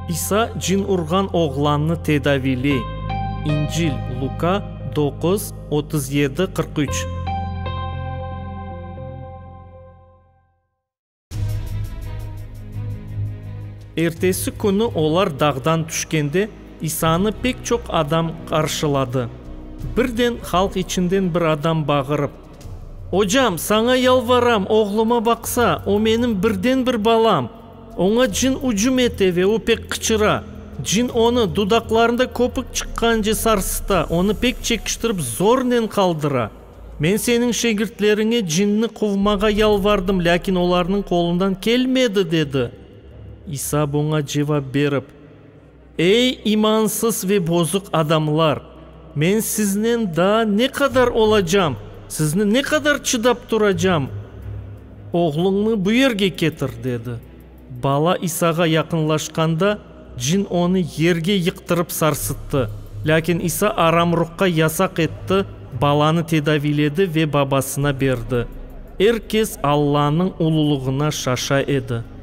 İsa cin urğan oğlannı tedaviyley, İncil, Luka, doquz, 37, 43. Ertesi künü olar dağdan tüşkende, İsanı pek çoq adam qarşıladı. Birden halq içinden bir adam bağırıp, Ocam, saña yalvaram, oğluma baqsa, o menim birden-bir balam. Oña cin ücüm ete ve o pek qıçıra. Cin onı, dudaqlarında köpük çıqqance sarsıta, onı pek çekiştirip zornen qaldıra. Men seniñ şegirtleriñe cinni quvmağa yalvardım, lâkin olarnıñ qolundan kelmedi, dedi. İsa buña cevap berip, Ey, imansız ve bozuq adamlar! Men siznen daa ne qadar olacam, sizni ne qadar çıdap turacam? Oğluñnı bu yerge ketir, dedi. Bala İsağa yaqınlaşqanda, cin onı yerge yıqtırıp sarsıttı. Lâkin İsa aram ruhqa yasaq etti, balanı tedaviyledi ve babasına berdi. Er kes Allanıñ ululığına şaşa edi.